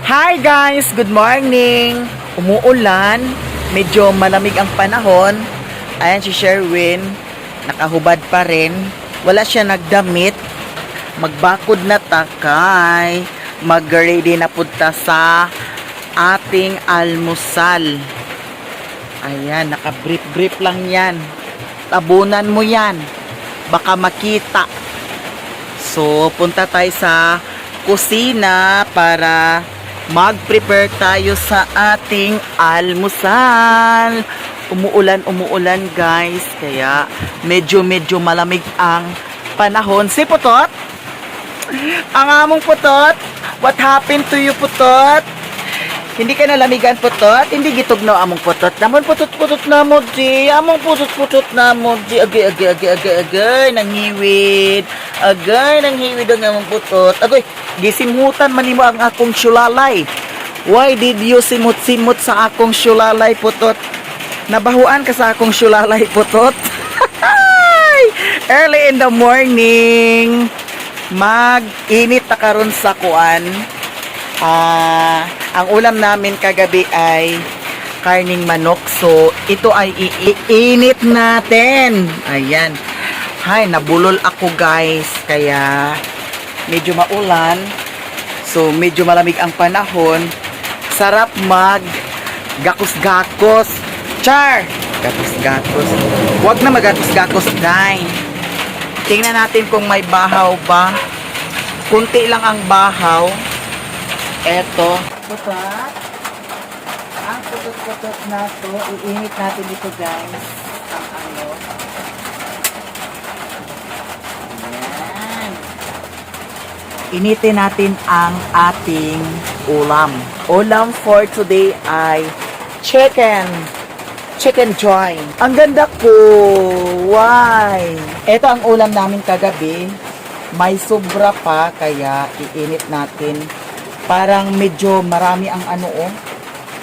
Hi guys! Good morning! Umuulan, medyo malamig ang panahon. Ayan si Sherwin, nakahubad pa rin. Wala siya nagdamit. Magbakod na takay. Mag-ready na punta sa ating almusal. Ayan, naka-brief-brief lang yan. Tabunan mo yan. Baka makita. So, punta tayo sa kusina para mag-prepare tayo sa ating almusal. Umuulan, umuulan guys. Kaya medyo medyo malamig ang panahon. Si Putot? Ang among Putot? What happened to you, Putot? Hindi ka nalamigan, Putot? Hindi gitugnaw among Putot. Namon putot-putot na mo, di. Among putot-putot na mo, di. Agay, agay, agay, agay, agay. Nanghiwid. Agay, nanghiwid ang among putot. Agoy, gisimhutan man nimo ang akong syulalay. Why did you simut-simut sa akong syulalay, Putot? Nabahuan ka sa akong syulalay, Putot? Early in the morning, mag-init ta karon sa kuan. Ah, ang ulam namin kagabi ay karning manok. So, ito ay iinit natin. Ayan. Hay, nabulol ako guys. Kaya, medyo maulan. So, medyo malamig ang panahon. Sarap mag gakos-gakos. Char! Gakos-gakos. Huwag na magakos-gakos, day. Tingnan natin kung may bahaw ba. Kunti lang ang bahaw. Eto. Putot. Ang putot-putot na to. Iinit natin ito guys. Ang ano. Ayan. Initin natin ang ating ulam. Ulam for today ay chicken. Chicken joy. Ang ganda ko. Why? Ito ang ulam namin kagabi. May sobra pa kaya iinit natin. Parang medyo marami ang ano oh.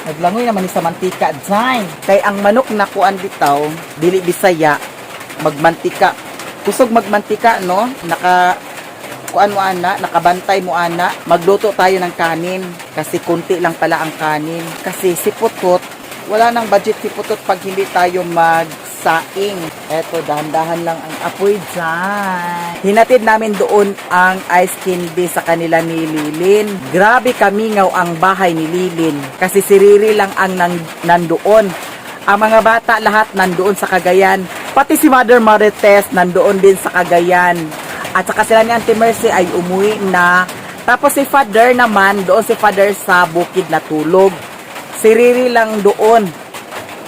Naglangoy naman ni sa mantika. Diyan. Kay ang manok na kuan bitaw, dili Bisaya, magmantika. Kusog magmantika no? Naka kuan mo ana, nakabantay mo ana, magluto tayo ng kanin kasi kunti lang pala ang kanin. Kasi si Putot, wala nang budget si Putot pag hindi tayo magsaing. Eto, dahan-dahan lang ang apoy dyan. Hinatid namin doon ang ice candy sa kanila ni Lilin. Grabe kamingaw ang bahay ni Lilin kasi si Riri lang ang nandoon. Ang mga bata lahat nandoon sa Cagayan. Pati si Mother Marites nandoon din sa Cagayan. At saka sila ni Auntie Mercy ay umuwi na. Tapos si Father naman, doon si Father sa bukid na tulog. Si Riri lang doon.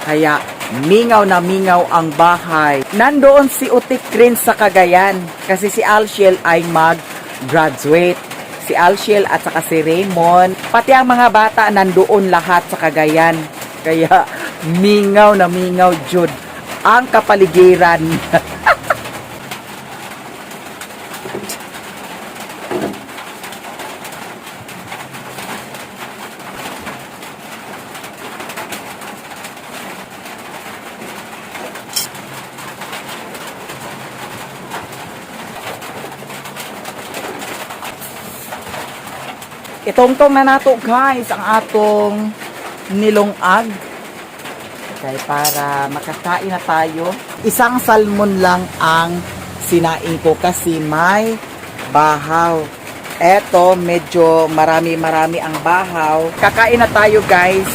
Kaya mingaw na mingaw ang bahay. Nandoon si Utik rin sa Cagayan kasi si Alshiel ay mag-graduate. Si Alshiel at saka si Raymond, pati ang mga bata nandoon lahat sa Cagayan. Kaya mingaw na mingaw jud ang kapaligiran. Itongtong na nato guys ang atong nilungag. Kay para makakain na tayo. Isang salmon lang ang sinaing ko kasi may bahaw. Eto, medyo marami-marami ang bahaw. Kakain na tayo guys.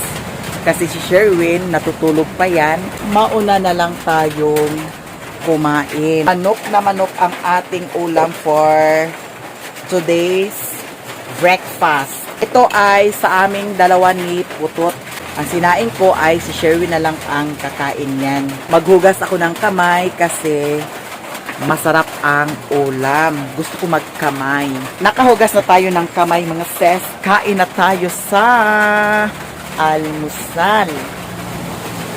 Kasi si Sherwin, natutulog pa yan. Mauna na lang tayong kumain. Manok na manok ang ating ulam for today's breakfast. Ito ay sa aming dalawa ni Putot. Ang sinaing ko ay si Sherwin na lang ang kakain niyan. Maghugas ako ng kamay kasi masarap ang ulam. Gusto ko magkamay. Nakahugas na tayo ng kamay mga sis. Kain na tayo sa almusal.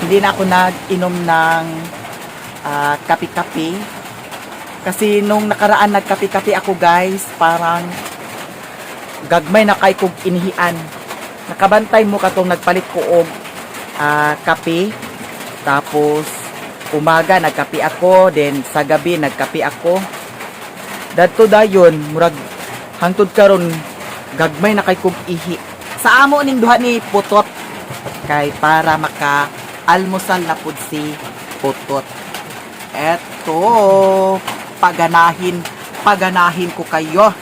Hindi na ako nag-inom ng kape-kape. Kasi nung nakaraan nagkape-kape ako guys, parang gagmay na kay kog inihian. Nakabantay mo katong nagpalit ko og kape. Tapos umaga nagkape ako, then sa gabi nagkape ako. Dadto dayon, murag hangtod karon gagmay na kay kog ihi. Sa amo ning duha ni Putot kay para maka almusal na pud si Putot. Eto, paganahin, paganahin ko kayo.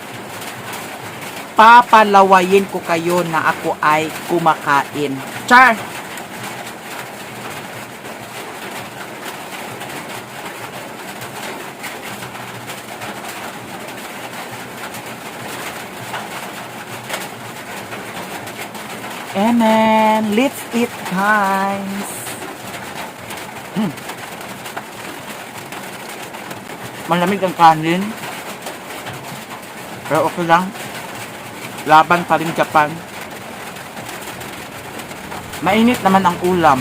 Papalawayin ko kayo na ako ay kumakain. Char! Amen. Let's eat, guys. Malamig ang kanin. Pero okay lang. Laban pa rin Japan. Mainit naman ang ulam.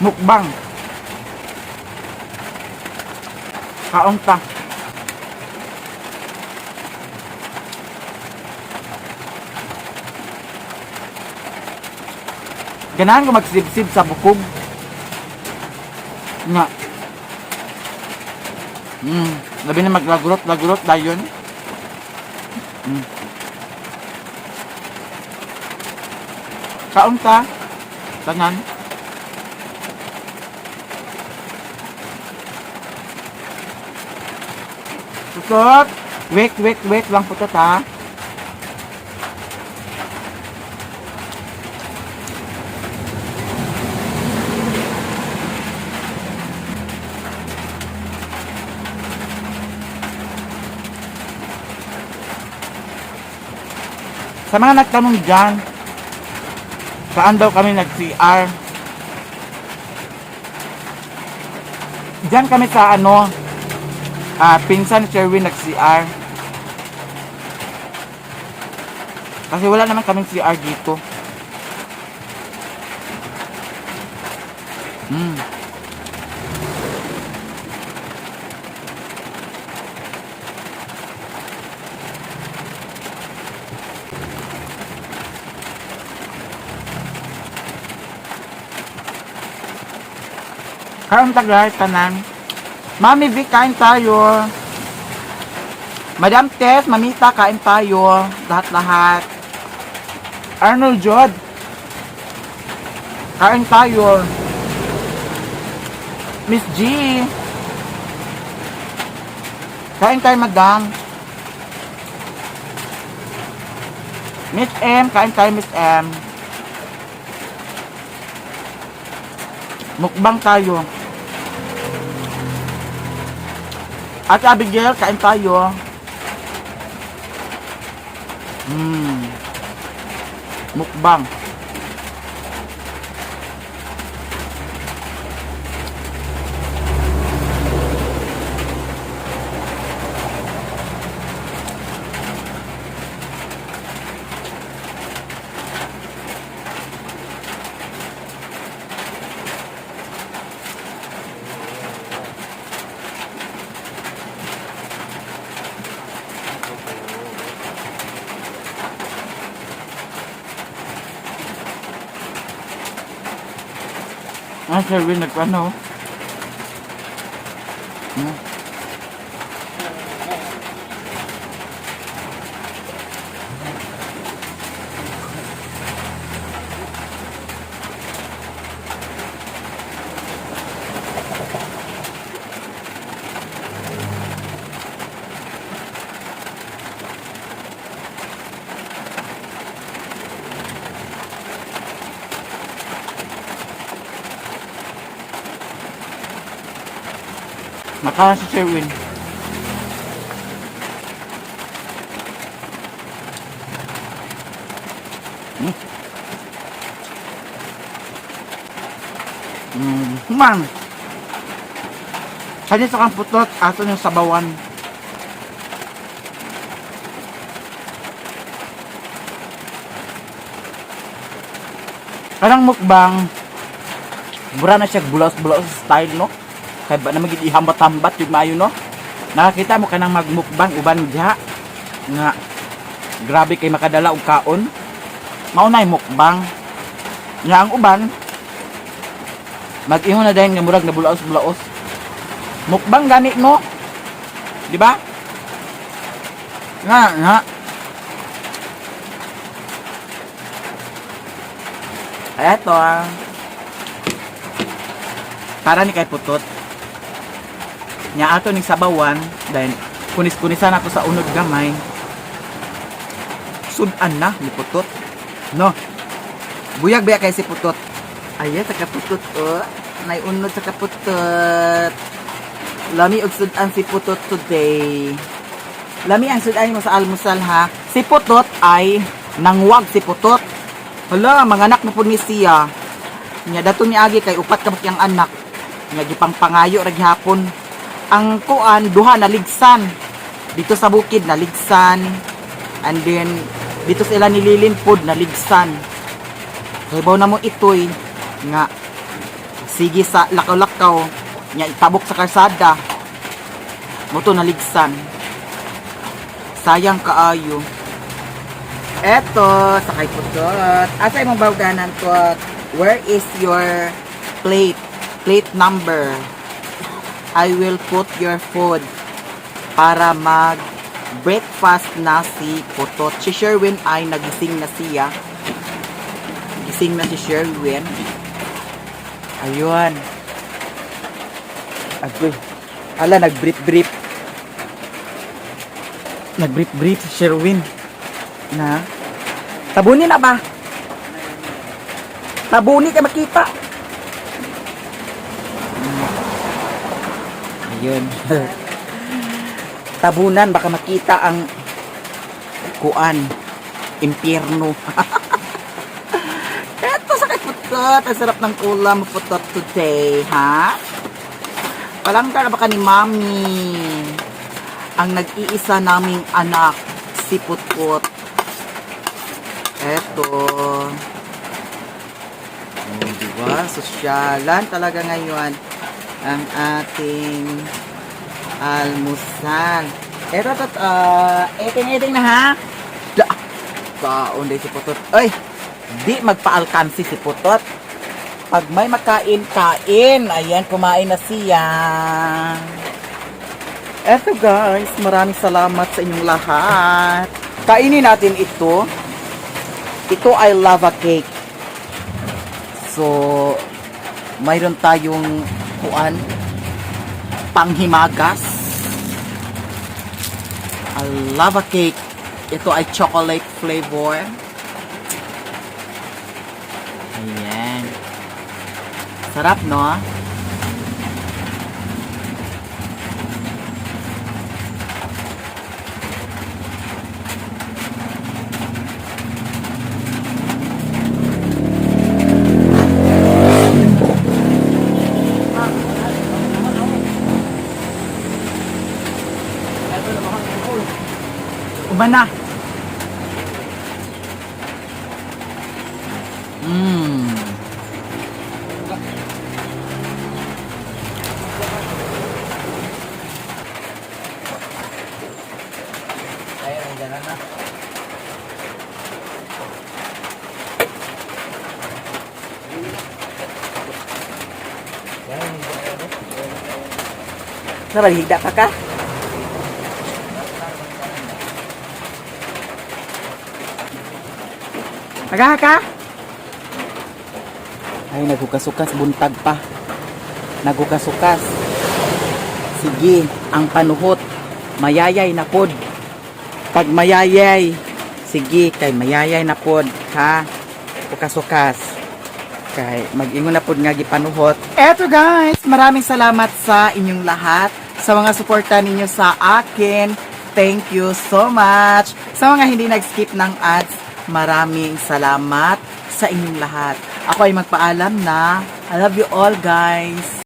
Mukbang. Kaon pa. Ganahan ko magsibsib sa bukog. Nga. Labi na maglagurot-lagurot dayon. Kaon ta. Tanan. Putot. Wait, wait, wait lang, putot ha. Sa mga nagtanong dyan, saan daw kami nag-CR? Diyan kami sa ano, pinsan ni Sherwin nag-CR. Kasi wala naman kaming CR dito. Kaon ta guys, tanan. Mami V, kain tayo. Madam Tess, Mamita, kain tayo. Lahat-lahat. Arnold Jod. Kain tayo. Miss G. Kain tayo, Madam. Miss M, kain tayo, Miss M. Mukbang tayo. At Abigail, kain tayo. Mukbang. Ah, Sherwin, nag-ano? Makain si Sherwin. Man. Kanya sa kang putot, ato yung sabawan. Kanang mukbang, Mura na siya bulos-bulos style, no? Kay ba na magid ihambat-hambat yung maayo, no? Nakakita mo kanang magmukbang uban diha nga grabe kay makadala og kaon. Mao nay mukbang. Nga ang uban mag-ingon na dayon nga murag nabulaos-bulaos. Mukbang gani, no? Di ba? Nga, nga. Eto ah. Para ni kay Putot. Nya ato ning sabawan, then kunis-kunisan ako sa unod gamay. Sudan na ni Putot. No. Buyag biya kay si Putot. Ayan, sa kaputot oh. Nay unod sa kaputot. Lami og sudan si Putot today. Lami ang sudan mo sa almusal ha. Si Putot ay nangwag si Putot. Hala, mga anak na po ni siya. Nya dato ni agi kay upat ka ang anak. Nya gipangpangayo ra gihapon. Ang kuan duha naligsan. Dito sa bukid naligsan. And then dito sila nililinpod naligsan. Kay na mo itoy nga sige sa lakaw-lakaw nya itabok sa kalsada. Mo to naligsan. Sayang kaayo. Eto, sakay Putot. Asa imong bawganan ko? Where is your plate? Plate number. I will put your food para mag breakfast na si Putot. Si Sherwin ay nagising na siya. Gising na si Sherwin. Ayun. Agoy. Ala, nag-brief-brief. Nag-brief-brief si Sherwin. Na? Tabunin na ba? Tabuni kay makita. Ayun. Tabunan baka makita ang kuan impyerno. Eto sa kay Putot. Ang sarap ng ulam Putot today, ha? Palangga na ba ka ni Mami? Ang nag-iisa naming anak, si Putput. Eto. Oh, di ba? Sosyalan talaga ngayon ang ating almusal. Eto, tot, eting-eting na ha? Da! Kaon day si Putot. Ay! Di magpaalkansi si Putot. Pag may makain, kain. Ayan, kumain na siya. Eto guys, maraming salamat sa inyong lahat. Kainin natin ito. Ito ay lava cake. So, mayroon tayong kuan, panghimagas. A lava cake. Ito ay chocolate flavor. Ayan. Sarap, no? Uban na. Ayun, ganun na. Nabalhigda ka ka? Magaha ka? Ay, naghukas-hukas, buntag pa. Naghukas-hukas. Sige, ang panuhot. Mayayay na pod. Pag mayayay, sige, kay mayayay na pod, ha? Hukas-hukas. Kay mag-ingon na pod nga gipanuhot. Eto guys, maraming salamat sa inyong lahat, sa mga suporta ninyo sa akin. Thank you so much. Sa mga hindi nag-skip ng ads, maraming salamat sa inyong lahat. Ako ay magpaalam na. I love you all guys.